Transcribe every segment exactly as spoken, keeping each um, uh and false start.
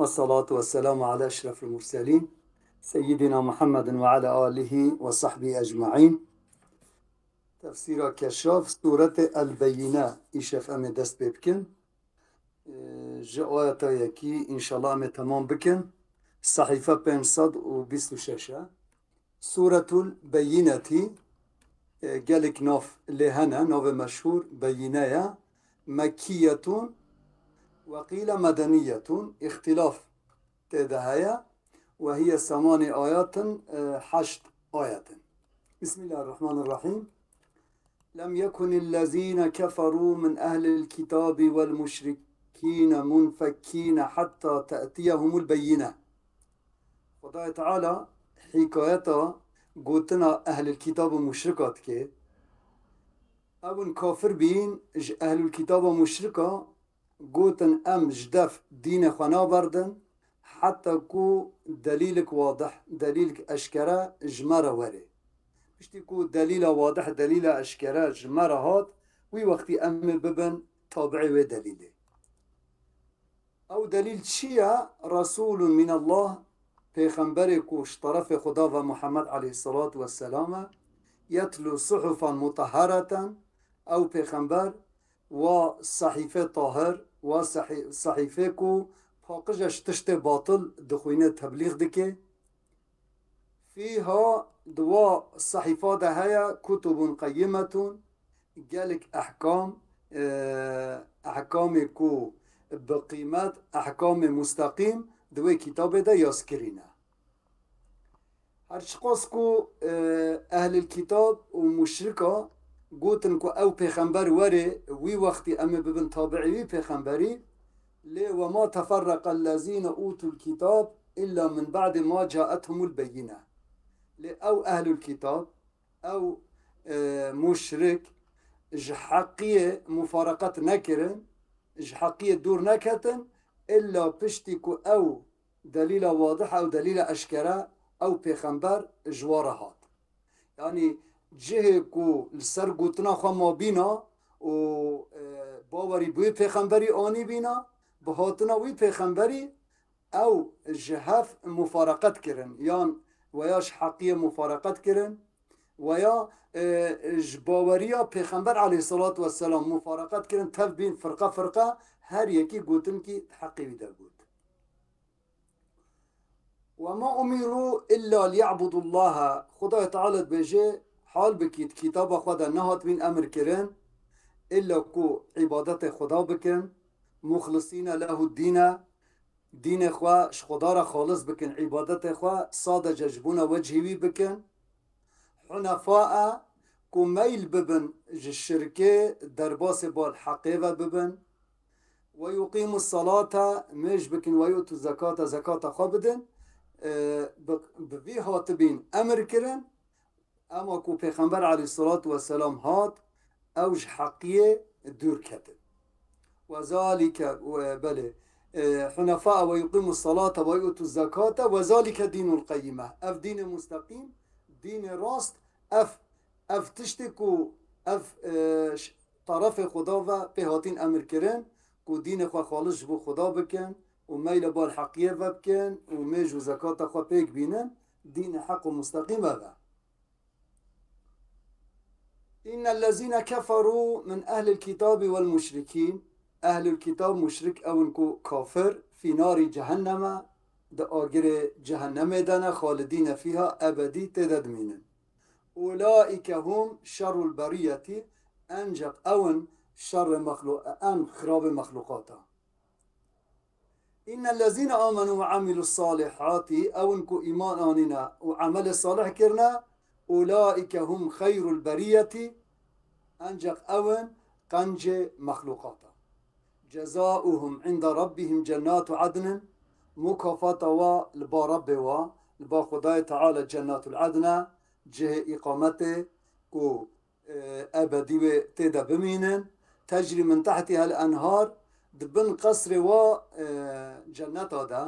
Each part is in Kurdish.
Salatu ve selamu ala eşrefil murselin, Seyyidina Muhammedin ve ala alihi ve sahbihi ecmaîn. Tefsîra Keşaf, Sûretê El-Beyîne, îşev em ê dest pê bikin. Ee, ji ayeta yekî, înşallah, em ê temam bikin. Sehîfe pênc sed û bîst û şeş e. Sûretul Beyînetî, e, gelek nav lê hene, navê meşhûr Beyîne ye. Mekkiyetun ve qîle medeniyetun, îxtîlaf tê de heye. Ve hiye semanî ayatin, e, heşt ayatin. Bismillahirrahmanirrahîm. Lem yekunillezîne keferû min ehlil kitâbî wel muşrikîne munfekkîne hetta te'tiyehumul beyîne. Xwedayê Teala hîkayeta gotina ehlil kitab û muşrika dike. Ew in kafir bîn ji ehlul kitaba muşrika gotin, em ji dev dînê xwe naberdin, heta ku delîlik wadih, delîlik eşkere ji me re were. Piştî ku delîla wadih, delîla eşkere ji me re hat, wî wextî em ê bibin tabi'ê wê delîlê. Ew delîl çi ye? Resulun minallah, pêxemberê ku ji terefê Xuda ve Muhammed aleyhissalatu vesselam e, yetlu suhufan mutahhareten, ew pêxember wa sehîfê tahir, wa sehî-, sehîfê ku paqij e ji tiştê batil dixwîne, teblîx dike. Fîha, di wa sehîfa de heye kutubun qeyimetun, gelek ehkam, e, ehkamê ku bi qîmet, ehkamê musteqîm di wê kitabê de yazkirî ne. Her çiqas ku, e, ehlil kitab û muşrika gotin ku ew pêxember were, wî wextî em ê bibin tabi'î wî pêxemberî, lê وما تفرق الذين أوتوا الكتاب إلا من بعد ما جاءتهم البينة. Lê ew ehlul kitab, ew, e, muşrik ji heqiyê mufareqet nekirin, ji heqiyê dûr neketin, illa piştî ku ew delîla wadih, ew delîla eşkere, ew pêxember ji wa re hat. Yanî cihê ku li ser gotina xwe mabîna û, e, bawerî bi wî pêxemberî anîbîna, bi hatina wî pêxemberî ew ji hev mufareqet kirin, yan weya ji heqiyê mufareqet kirin, weya, e, ji baweriya Pêxember aleyhissalatu vesselam mufareqet kirin, tev bîn firqe firqe, her yekî gotinkî di heqê wî de got. وما أمروا إلا ليعبدوا الله. Xwedayê Teala dibêje, hal bikît, kitaba xwe de nehatibîn emir kirin, illa ku îbadetê Xweda bikin, muxlisîne lehu dîne, dînê xwe ji Xweda re xalis bikin, îbadetê xwe sadece ji bona wecihî wî bikin. Hunefae, ku meyl bibin ji şirkê, derbasê bal heqê ve bibin. Ve yuqîmu salate, mêj bikin, ve yu'tu zekate, zekata xwe bidin. E, bi, bi vî hatibîn emir kirin, ema ku Pêxember aleyhissalatu vesselam hat, ew ji heqiyê dûr ketin. Ve zalike, ve belê, e, hunefa ve yuqimu salate ve yu'tu zekate ve zalike dînul qeyime. Ev dînê musteqîm, dînê rast, ev, ev tiştê ku ev, e, ş-, tarafê Xuda ve pê hatin emir kirin ku dînê xwe xalis ji bo Xuda bikin û meyla bal heqiyê ve bikin û mêj û zekata xwe pêk bînin, dînê heq û musteqîm ev e. إن الذين كفروا من أهل الكتاب والمشركين. Ehlul kitab, muşrik, ew in ku kafir, fî narî cehenneme, di agirê cehennemê de ne, xalidîne fîha, ebedî tê de dimînin. Ulaike hum şerrul beriyeti, enceq ew in şerrê mexlu-, en xirabê mexluqata. Înnellezîne amenû ve amilus salihati, ew in ku îman anîne û emelê salih kirine, ulaîke hum xeyrul beriyetî, enceq ew in qencê mexlûqat e. Cezauhum inde rabbihim cennatu adnin, mukafata wa li ba Rabbê wa, li ba Xwedayê Teala cennetul adn e, cihê îqametê ku e, ebedî wê tê de bimînin. Tecrî min tehtîhel enhar, di bin qesrê wa, e, cenneta de,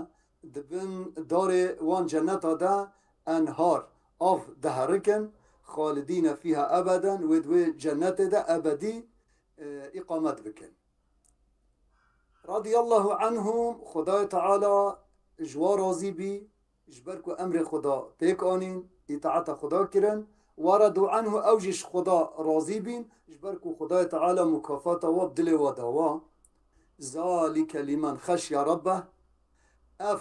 di bin darê wan cenneta de enhar, av diherikin. Xalidîne fîha ebeden, wê di wê cennetê de ebedî, e, îqamet bikin. Radiyallahu anhum, Xwedayê Teala ji wa razî bî, ji ber ku emrê Xweda pêk anîn, îtaeta Xweda kirin, ورضوا عنه, ew jî ji Xweda razî bîn, ji ber ku Xwedayê Teala mukafata wa bi dilê wa dawa. ذلك لمن خشي ربه. Ev,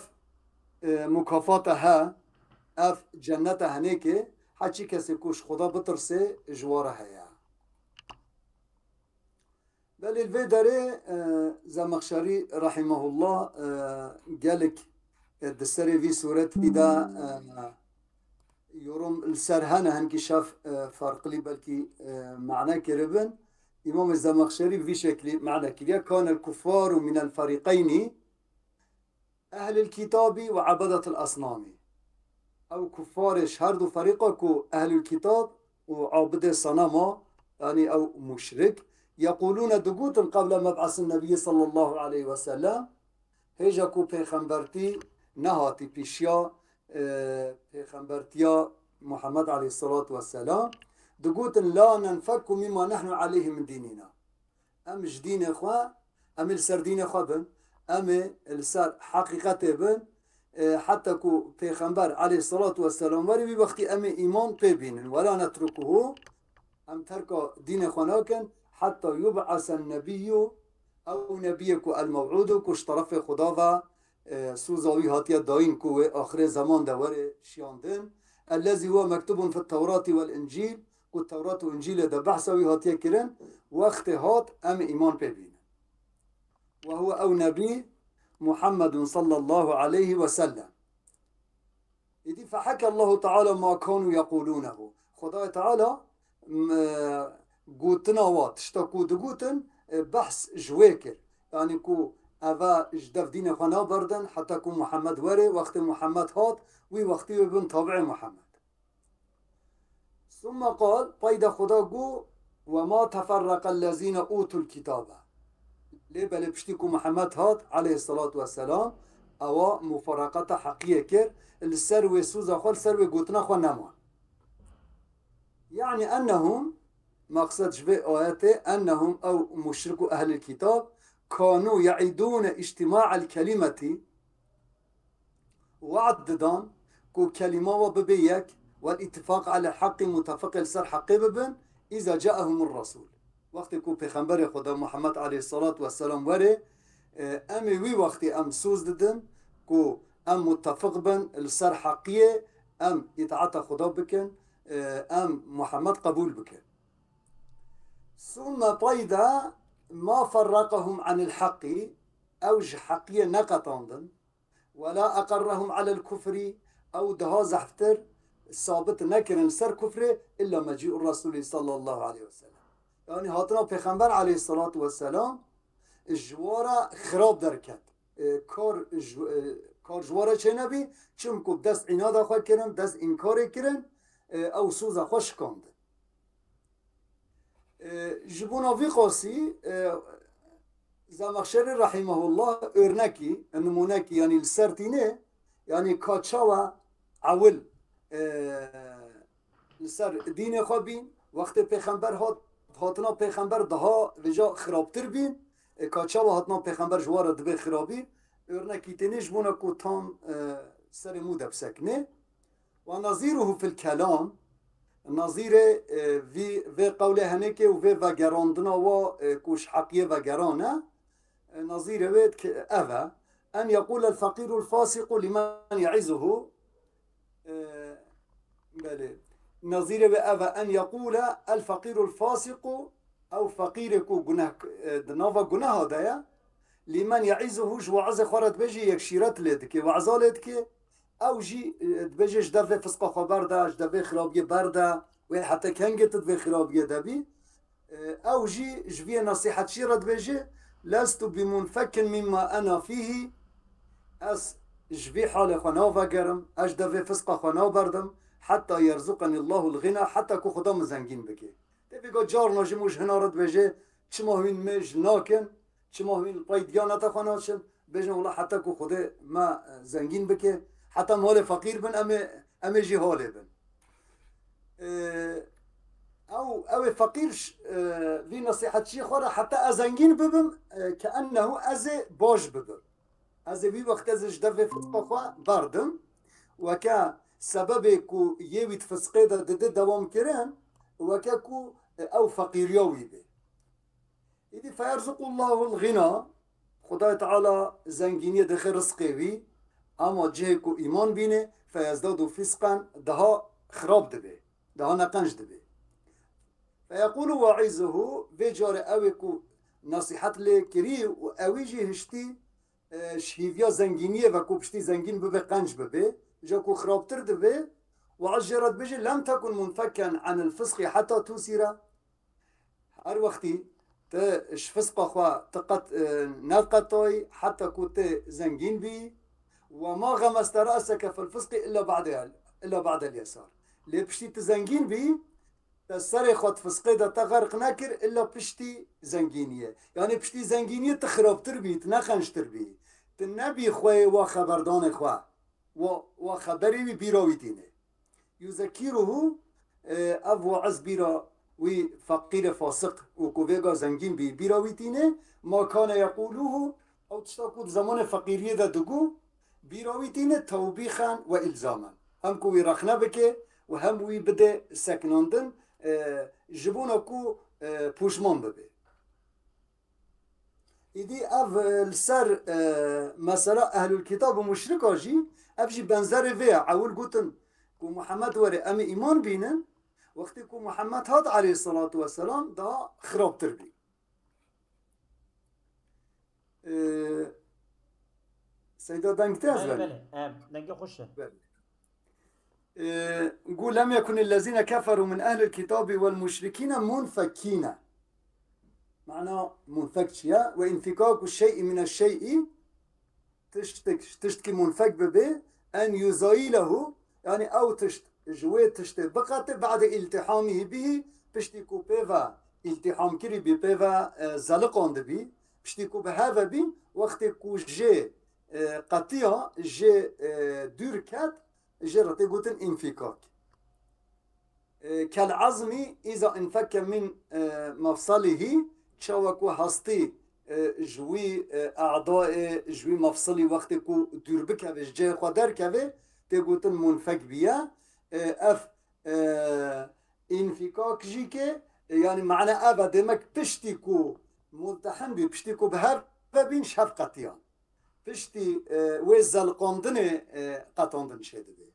e, mukafata he, ev cenneta henêkê, heçî kesê ku ji Xweda bitirsê, ji wa re heye. Belê li vê derê, e, Zemexşerî rahimehullah, e, gelek, e, di serê vî sûretî de, e, yorum li ser hene, hinkî şef, e, farqlî belkî, e, mane kiribin. Îmamê Zemexşerî vî şeklî mane kiriye: كان الكفار من الفريقين أهل الكتاب وعبدة الأصنام. Ew kuffarê ji her du ferîqa ku ehlul kitab û abidê senema, yanî ew muşrik, يقولون, digotin, قبل مبعث النبي صلى الله عليه وسلم, hêja ku pêxembertî nehatî pêşiya, e, pêxembertiya Muhammed aleyhissalatu vesselam, digotin, لا ننفك مما نحن عليه من ديننا. Em ji dînê xwe, em ê li ser dînê xwe bin, em ê li ser heqîqetê bin, e, heta ku Pêxember aleyhissalatu vesselam were, wî wextî em ê îman pê bînin. ولا نتركه, em terka dînê xwe nakin, حتى يبعث النبي, ew nebiyê ku الموعود, ku ji terefê Xuda ve, e, soza wî hatiye dayîn ku wê axirê zeman de were şiyandin. الذي هو مكتوب في التوراة والإنجيل, ku Tewrat û Încîlê de behsa wî hatiye kirin, wextê hat em ê îman pê bînin. وهو, ew nebî, محمد صلى الله عليه وسلم. Îdî فحكى الله تعالى ما كانوا يقولونه. Xwedayê Teala, m-, e, gotina wa, tişta ku digotin, e, behs ji wê kir. Yanî ku eve ji dev dînê xwe naberdin, heta ku Muhammed were, wextê Muhammed hat, wî wextî wê bin tabi'ê Muhammed. ثم قال, pey de Xweda got, وما تفرق الذين أوتوا الكتاب. Lê belê piştî ku Muhammed hat, aleyhissalatu vesselam, ewa muferaqeta heqiyê kir, li ser wê soza xwe, li ser wê gotina xwe neman. Yani ennehum, maqsed ji vê ayetê, ennehum, ew muşrik û ehlil kitab, كانوا يعيدون اجتماع الكلمة, we'd didan ku kelîma we bibe yek, والاتفاق على الحق, mutefeqê li ser heqê bibin, إذا جاءهم الرسول. Wextê ku Pêxemberê Xweda Muhammed aleyhissalatu vesselam were, e, em ê wî wextî em soz didin ku em mutefeq bin li ser heqiyê, em îtaeta Xweda bikin, e, em Muhammed qebûl bikin. ثم pey de ما فرقهم عن الحق, ew ji heqiyê neqetandin, ولا أقرهم على الكفر, ew daha zehftir sabit nekirin ser kufrê, إلا مجيء الرسول صلى الله عليه وسلم. Yani hatina Pêxember aleyhissalatu vesselam ji wa re xirab derket. E, kar ji, e, kar ji wa re çênebî, çimku dest înada xwe kirin, dest înkarê kirin, e, ew soza xwe şikandin. E, ji bona vî qasî, e, Zemexşerî rahimehullah örnekî, nimûnekî, yanî li ser tîne, yanî ka çawa ewil, e, li ser dînê xwe bîn, wextê pêxember hat, hatina pêxember daha vêca xirabtir bîn, e, ka çawa hatina pêxember ji wa re dibe xirabî, örnekî têne ji bona ku tam, e, serê mû de bisekine. ونظيره في الكلام, nazîrê, e, vî, vê qewlê henêkê û vê vegerandina wa, e, ku ji heqiyê vegerane, e, nazîrê wê dike ev e. أن يقول الفقير الفاسق لمن يعظه, e, belê. Nazîrê wê ev e. أن يقول الفقير الفاسق, ew feqîrê ku guneh, e, di nava guneha de ye, لمن يعظه, ji waizê xwe re dibêje, yek şîret lê dike, waza lê dike, ew jî, e, dibêje ji devê fisqa xwe berde, ji devê xirabiyê berde, wê heta kengê tu di vê xirabiyê de bî. E, ew jî ji vê nesîhetçî re dibêje, لست بمنفك مما أنا فيه, ez ji vê halê xwe navegerim, ez ji devê fisqa xwe naberdim, حتى يرزقني الله الغنى, heta ku Xuda min zengîn bike. Tevî got carna ji min ji hina re dibêje, çima hûn me ji nakin, çima hûn li pey diyaneta xwe naçin, bêjin wela heta ku Xwedê me, e, zengîn bike, heta em halê feqîr bin, em ê, em ê jî halê bin. E, ew, ew ê feqîr ş-, e, vî nesîhetçiyê xwe re heta ez zengîn bibim, e, ke ennehu ez ê baş bibim. Ez ê wî wextê ez ji dervê fisqa xwe berdim. Weke sebebê ku yê wî di fisqê de dide dewam kirin, weke ku ew feqîriya wî bê. Îdî feyerzuqullahul ghina, Xwedayê Teala zengîniyê dixe rizqê wî, ama cihê ku îman bîne, feyezdadu fisqan, daha xirab dibe, daha neqenc dibe. Feyequlu waizuhu, vê carê ew ê ku nesîhet lê kirî û ewî jî hiştî, e, ji hîviya zengîniyê ve ku piştî zengîn bibe, qenc bibe, ja ku xirabtir dibe, waiz jê re dibêje, lem tekun munfeken anil fisqi heta tusira. Her wextî tu ji fisqa xwe tu qet, e, nevqetayî heta ku tu zengîn bî. Ve ma xemeste reseke fil fisqi illa ba'de, illa ba'del yesar. Lê piştî tu zengîn bî, te serê xwe di fisqê de te xerq nekir illa piştî zengîniyê. Yanî piştî zengîniyê tu xirabtir bî, tu neqenctir bî. Tu nebî xweyê wa xeberdanê xwe. Wa, wa xeberê wî bîra wî tîne. Yuzekiruhu, e, ev waiz bîra wî feqîrê fasiq û ku vêga zengîn bî, bîra wî tîne, ma kane yekuluhu, ew tişta ku di zemanê feqîriyê de digu, bîra wî tîne tewbîxen ve îlzamen. Hem ku wî rexne bike û hem wî bide sekinandin, e, ji bona ku, e, pûşman bibe. Îdî ev, e, li ser, e, mesela ehlul kitab û muşrika jî, ev jî benzerê vê ye. Ewil gotin ku Muhammed were, em ê îman bînin. Wextê ku Muhammed hat aleyhissalatu vesselam, daha xirabtir bî. E, Seyda, deng te ez Belê, belê. Belê. E, dengê xweş e. Belê. Ee, gu lem yekunillezîne keferû min ehlil kitabî wel muşrikîne munfekîne. Mana munfek çi ye? Ve infikaku şey'i mine şey'i, tiştik, tiştkî munfek bibe, en yuzayîlehu, yani ew tişt ji wê tiştê biqete ba'de iltihamîhi bihi, piştî ku pê ve iltiham kirî bî, pê ve, e, zeliqandibî, piştî ku bi hev ve bîn, wextê ku jê, e, qetiya, jê, e, dûr ket, Jê re tê gotin înfîkak. E, kel azmî îza infekke min, e, mefsalihî, çawa ku hastî, e, ji wî, e, a'daê, ji wî mefsilî wextê ku dûr bikeve, ji cihê xwe derkeve, tê gotin munfek biye. E, ev, e, înfîkak jî ke, e, yanî mane ev e, demek piştî ku multehin bî, piştî ku bi hev ve bîn, ji hev qetiyan. Piştî, e, wê zelqandinê, e, qetandin çêdibe.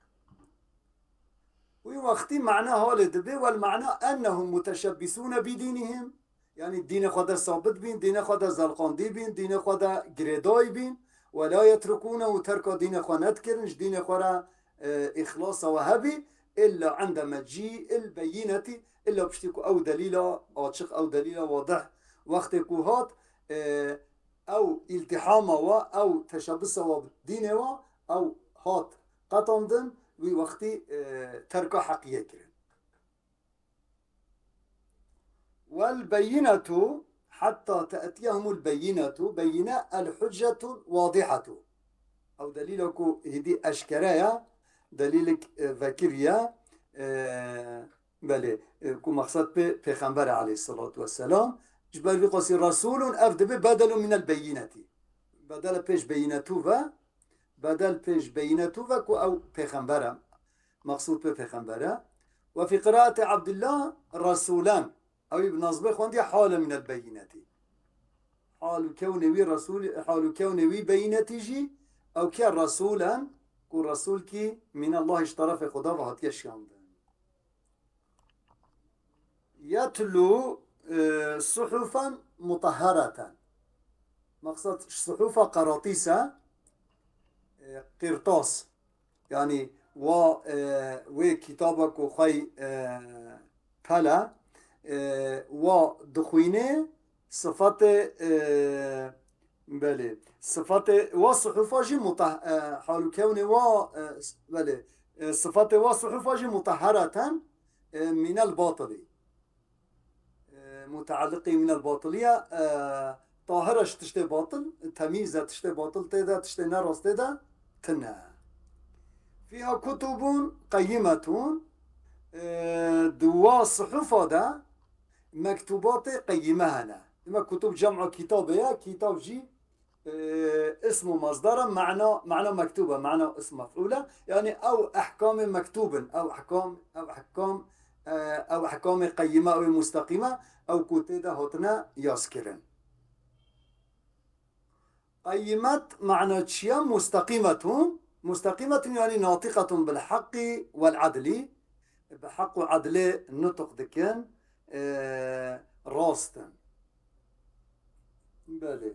Wî wextî mane halê dibe, wel mane ennehum muteşebbisûne bi dînihim, yanî dînê xwe de sabit bîn, dînê xwe de zelqandî bîn, dînê xwe de girêdayî bîn, we la yetrikûne û terka dînê xwe nedikirin, ji dînê xwe re, e, îxlasa we hebî, illa inde mecî'il beyînetî, illa piştî ku ew delîla açiq, ew delîla wadih wextê ku hat, e, ew îltihama wa, ew teşebisa wa bi dînê wa, ew hat qetandin, wî wextî, e, terka heqiyê kirin. Wel beyinetu hetta te'tiyehumul beyinetu, beyine el huccetul wadihetu. Ew delîla ku hîdî eşkere ye, delîlik, e, vekirî ye, e, Belê, e, ku mexsed pê Pêxember e aleyhissalatu vesselam. Ji ber vî qasî Resulun ev dibe bedelun minel beyinetî. Bedele pêş beyinetu ve, bedel pêş beyinetu ve ku ew Pêxember e. Mexsûd pê Pêxember e. Ve fî qiraeti Abdullah Resulan. Ew ê bi nazmê xwendiye hale minel beyinetî. Hal û kewnê wî Resûlî, hal û kewnê wî beyinetî jî ew ke Resulan, ku Resulkî minallahî ji terefê Xuda ve hatiye şiyandin. Yetlu, e, suhufen mutahhareten. Mexsed ji suhufa qeratîs e, e, qirtas. Yanî wa, e, wê kitaba ku xwey, e, pele, e, wa dixwîne, sifatê, e, belê, sifatê wa suhufa jî mutah-, e, hal û kewnê wa, e, s-, belê, e, sifatê wa suhufa jî mutahhereten, e, minel batilî. E, mutealliqî minel batiliye, e, tahir e ji tiştê batil, temîz e, tiştê batil tê de, tiştê nerast tê de tine. Fîha kutubun qeyimetun, e, di wa suhufa de mektubatê qeyime hene. Dime kutub cem'a kitabê ye, kitab jî e, ism û masdar e, mana, mana mektûb e, mana ism mef'ûl e. Yanî ew ehkamê mektûb in, ew ehkam, ew ehkam, e, ew ehkamê qeyîme, ew ê mustaqîme, ew ku tê de hatine yaskirin. Qeyîmet mana çi ye? Musteqîmetun. Musteqîmetun yanî natiqetun bil haqqî wel adlî. Bi heq û adlê nutq dikin, e, rast in. Belê.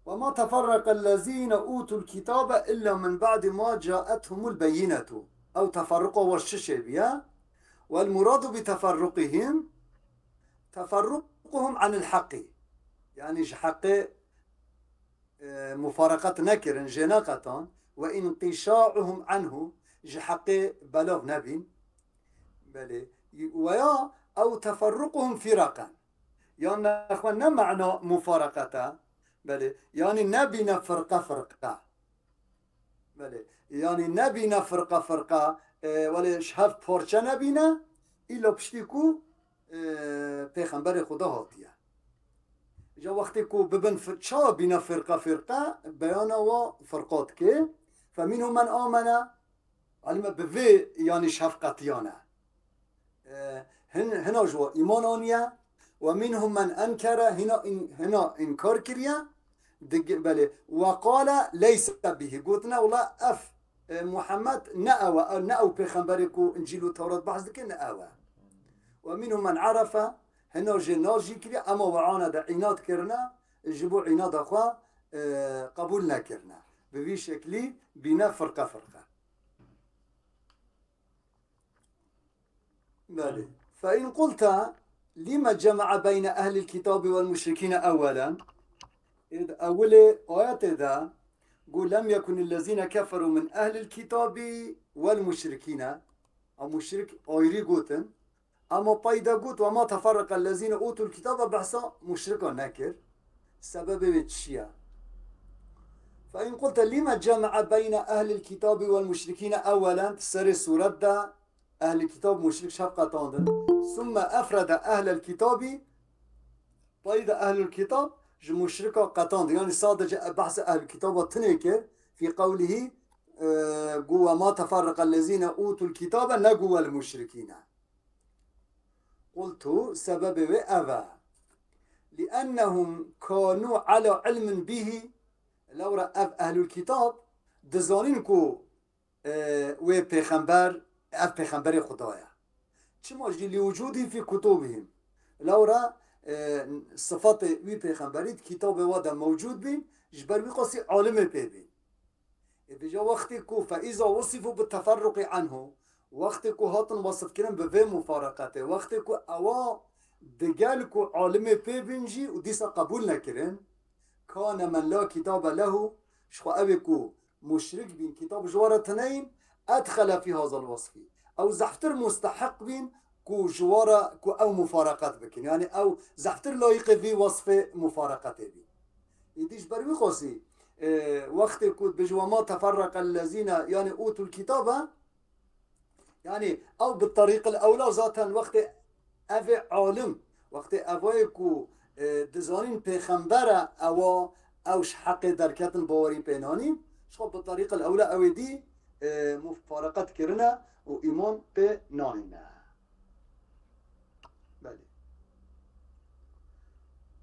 Ve ma teferreqellezîne ûtul kitabe illa min ba'di ma caethumul beyînetu. Ew teferruqa wa şişê biye. Wel muradu bi teferruqihim, teferruquhum anil haqqî. Yanî ji heqê, e, mufareqet nekirin, jê neqetan. Ve inqişa'uhum anhu, ji heqê belav nebîn. Belê. Ve ya ew teferruquhum firaqan. Yan nexwe ne mana mufareqet e. Belê. Yanî nebîne firqe firqe. Belê. Yanî nebîne firqe firqe. E, welê ji hev parçe nebîne. Îlo piştî ku, e, Pêxemberê Xuda hatiye. Îca wextê ku bibin fir-, çawa bîne firqe firqe, beyana wa firqa dike. Feminhum men amene. Alime bi vê yanî şefqetiyane. E, hin-, hina ji wa îman aniye. Ve minhum men enkere, hina in-, hina inkar kiriye. Dig-, belê. Ve qale leyse bihi. Gotine, wela ev, e, Muhammed ne ew e, ne ew pêxemberê ku Încîl û Tewrat behs dike, ne ew e. Ve minhum men arefe, hina jê nas jî kiriye, ema we ana de înat kirine, ji bo înada xwe, e, qebûl nekirine. Bi vî şeklî bîne firqe firqe. Belê. Fe in qulte lime cema'a beyne ehlil kitabi wel muşrikîne ewwelen. Êd ewilê ayetê de got, lem yekunillezîne keferû min ehlil kitabi wel muşrikîne. A muşrik ayrî gotin. Ama pey de got, ve ma teferreqellezîne utul kitabe behsa muşrika nekir. Sebebê wê çi ye? Fe in qulte lime cema'a beyne ehlil kitabi wel muşrikîne ewwelen, serê sûret de ehlil kitab muşrik şev qetandin. Summe efrede ehlel kitabi, pey de ehlul kitab ji muşrika qetandin. Yanî sadece behsê ehlul kitaba tinê kir. Fî qewlihî, e, gu ve ma teferreqellezîne utul kitabe, ne gu wel muşrikîne. Qultu, sebebê wê ev e. Liennehum kanu ala ilmin bihi, lewra ev ehlul kitab dizanîn ku, e, wê pêxember, ev pêxemberê Xuda ye. Çima jî li wucudî fî kutubihim. Lewra, e, sifatê wî pêxemberî di kitabê wa de mewcûd bîn, ji ber wî qasî alimê pê bîn. Ê dîja wextê ku fe îza wusifû bi teferruqî anhu, wextê ku hatin wasifkirin bi vê mufareqetê, wextê ku ewa digel ku alimê pê bîn jî û dîsa qebûl nekirin, kane men la kitabe lehu, ji xwe ew ê ku muşrik bîn, kitab ji we re tineyîn, edxele fî hazal wasfî. Ew zehftir musteheq bîn ku ji we re ku ew mufareqet bikin. Yanî ew zehftir layîqê vî wasfê mufareqetê bîn. Îdî ji ber wî qasî, e, wextê ku dibêje, "Ve ma teferreqellezîne", yanî "utul kitabe", yanî ew bi terîqil ewla zaten wextê ev ê alim, wextê evayê ku, e, dizanîn pêxember e, ewa ew ji heqê derketin, bawerî pê nanîn, ji xwe bi terîqil ewla ew ê dî, e, mufareqet kirine û îman pê nanîne. Belê.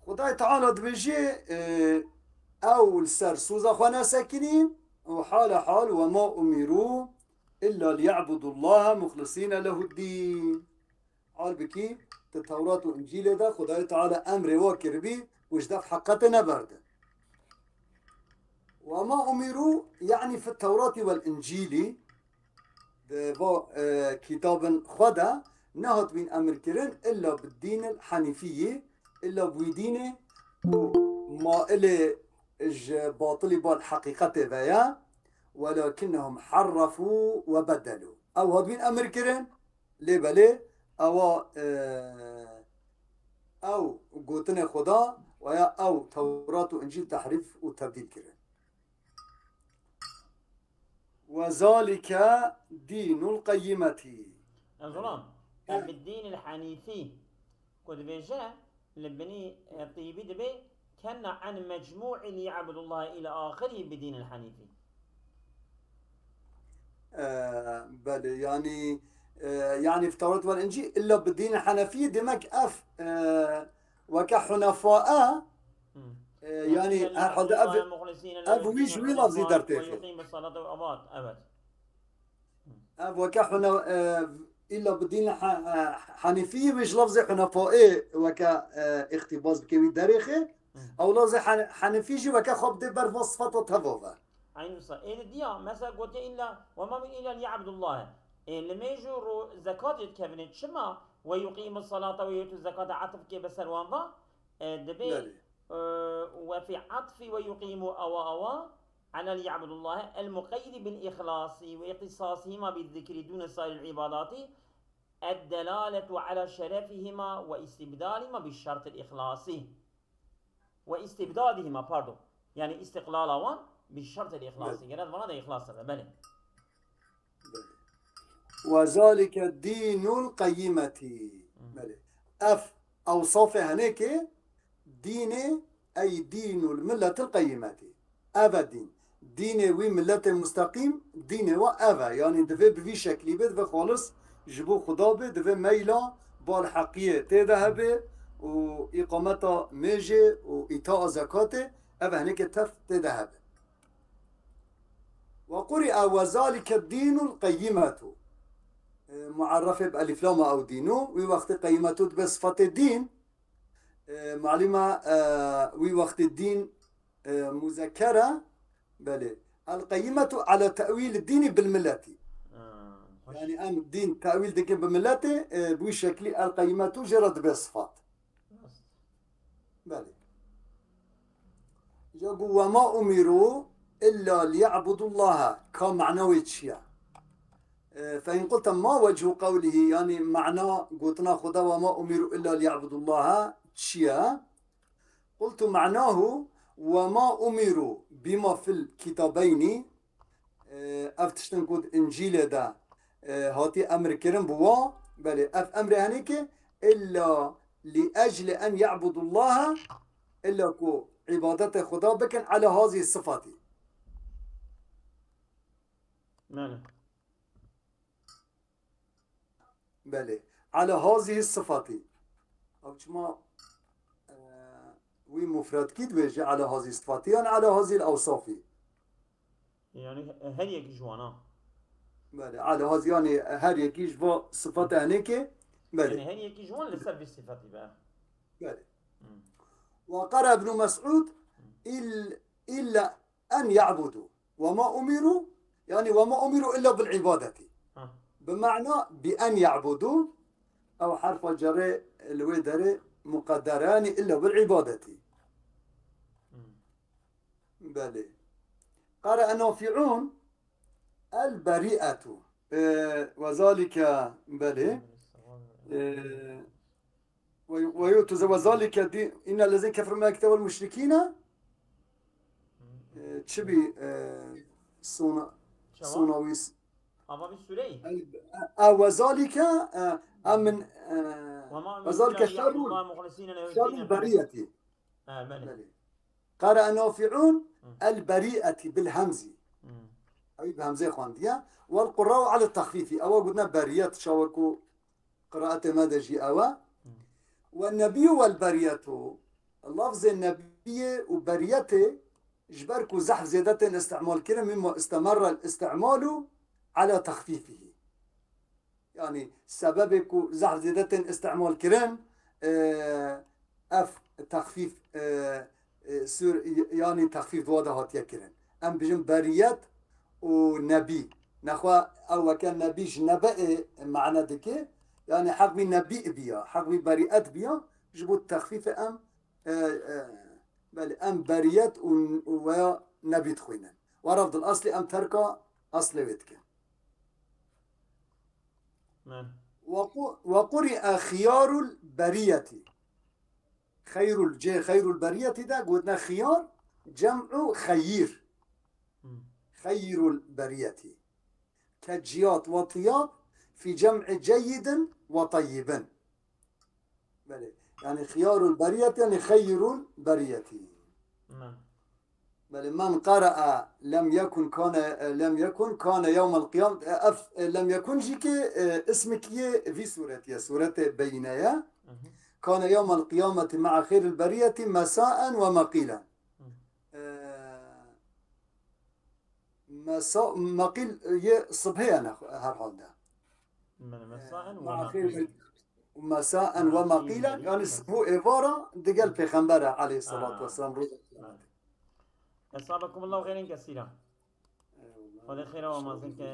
Xwedayê Teala dibêje, e, ew li ser soza xwe nesekinîn û hale hal, "Ve ma umiru illa liye'budullaha muxlisîne lehuddîn." Halbikî, di Tewrat û Încîlê de Xwedayê Teala emrê wa kiribî û ji dev heqetê neberdin. "Ve ma umiru", yanî fi Tewratî wel Încîlî, di va, e, kitabin xwe de nehatibîn emir kirin, illa bi dînil henîfiyî, illa bi wî dînê ku mailê ji batilî bal heqîqetê ve ye, "welakinnehum harrefû ve beddelû." Ew hatibîn emir kirin, lê belê ewa, e, ew gotinê Xuda, waya ew Tewrat û Încîl tehrîf û tebdîl kirin. "Ve zalike dînul qeyyimetî." Ez gulam, e, bi dînil henîfî ku dibêje, li binî, e, Tîbî dibê كنا عن مجموع ليعبدوا الله إلى آخره بالدين الحنيفي. E, belê, yanî, e, yanî fi Tewrat wal Încîl illa bi dîn henefî, demek ev, e, weke hunefae, e, yanî herhalde ev, ev wî ji wî lafzî dertêxê. Evet. Ev weke hune, e, illa bi dîn he-, e, henefî wî ji lafzê hunefaê weke, e, îqtîbas bike wî derêxê. Ew lafzê hen-, henefî jî weke xwe bidê ber va sifata teva ve. Eyn wisa. Ê diya, mesela gotiye illa, وما أمروا إلا ليعبدوا الله. Ê limêj û ro-, zekat jê dikevine. Çima? ويقيموا الصلاة ويؤتوا الزكاة etf ke be ser wan va. Ê, dibê, e, وفي عطف ويقيموا أوا أوا على ليعبدوا الله المقيد بالإخلاص واختصاصهما بالذكر دون سائر العبادات الدلالة على شرفهما واستبدالهما بالشرط الإخلاصي. واستبدادهما، pardon. Yani istiqlala wan bi şertil îxlasî. Gere vana da îxlas be, belê. وذلك دين القيمة. Belê. Ev ewsafê henêkê dînê, ey dînul milletil qeyîmetî. Ev e dîn. Dînê wî miletê musteqîm, dînê wa ev e. Yanî divê bi vî şeklî bê, divê xalis ji bo Xuda bê, divê meyla balheqiyê tê de hebe û îqameta mêjê û îtaa zekatê, ev e henekê tev tê de hebe. Ve quri'a ve zalike dînul qeyyimetu. E, muarrefê bi elîflama ew dîn û wî wextê qeyyimetu dibe sifatê dîn. E, malûm e, e, wî wextê dîn, e, muzekker e. Belê. El qeyyimetu ala te'wîl dînî bil milletî. Ha, hoş. Yani em dîn te'wîl dikin bi milletê, e, bi wî şeklî el qeyyimetu jê re dibe sifat. Rast. Belê. Ca got, "Ve ma umiru illa liya'budullaha." Ka mana wê çi ye? E, fe in qulta ma vechu qewlihi, yani mana gotina Xuda "Ve ma umiru illa liya'budullaha" çi ye? Qultu ma'nahu, "Ve ma umiru bima fil kitabeyni." E, ev tiştin ku di Încîlê de, e, hatî emr kirin bi wa, belê, ev emrê henê ke, "Illa li ecli en ya'budullaha", illa ku îbadetê Xuda bikin, "ala hazihi sifatî." Belê. Belê. "Ala hazihi sifatî." Ew çima, e, wî mufredkî dibêje "ala hazihi sifatî" yan "ala hazihi ewsafî"? Yani her yekî ji wan a. Belê. "Ala hazihi", yani her yekî ji va sifata henekê. Belê. Yani her yekî ji wan li ser vî sifatî be. Belê. Ve qara Ibnu Mes'ud, "Il-, illa en ya'budu. Ve ma umiru", yani "Ve ma umiru illa bil ibadeti." Ha. Bi mana "bi en ya'budu", ew herfa cerê li wê derê muqedder e, yani "illa bil ibadeti". Hmm. Belê. Qara Nafi'un, "El beri'etu." E, ve zalike, belê. E, Ve, ve yu'tu ze-, ve zalike di-, innellezîne keferû minel kitâbi vel muşrikîne. E, çi bî, e, sona, sona wî s-, Ama bir süreyi. e, e, ve zalike, e, e, min, e, ve zalike şerrul, şerrul beriyeti. Ha, belê. Belê. Qara Nafi'un el beri'eti bil hemzi. Ew bi hemzê xwendiye. Vel qurra'u ala tehfîfî. Ewa gotine beriyet, çawa ku qiraetê me de jî ew e. Ve nebiyyu vel beriyetu. Lafzê nebiyê û beriyetê ji ber ku zehf zêde tên îstimal kirin, mimma istemerre îstimalu ala texfîfihî. Yani sebebê ku zehf zêde tên îstimal kirin, e, ev texfîf, e, e, sur, yani texfîf di wa de hatiye kirin. Em bijin beriyet û nebî. Nexwe ew weke nebî ji nebe ê mane dike. Yani heq wî nebî biya, heq wî beriyet biya, ji bo texfîfê em, e, e, belê, em beriyet û, û veya nebî dixwînin. Were dil eslî em terka eslê wê dikin. Men. Ve qu-, ve quri'e xiyarul beriyeti. Xeyrul, cê xeyrul beriyeti de gotine xiyar, cem'u xeyir. Hmm. Xeyrul beriyeti. Keciyat ve tiyab fi cem'i ceyyidin ve tayyibin. Belê. Yani xiyarul beriyeti, yani xeyrul beriyeti. Min. Belê, men qere'a lem yekun kane, lem yekun kane yewmel qiyam, e, ev, e, lem yekun jî ki, e, ismik yê vî sûretî ye, sûretê beyne ye. Mhm. Kane yewmel qiyameti ma'a xeyril beriyeti mesaen ve meqilen. Hı. E, mesa, meqil yê sibhê ye ne herhalde. Min mesaen ve Ma'a meqilen. xeyril, mesaen ve meqilen, yani sibhû êvara digel pêxembere aleyhissalatu Ha. vesselam, roja Esabakumullahu xeyren kesîra. Eyvallah. Xwedê xêra we mezin ke.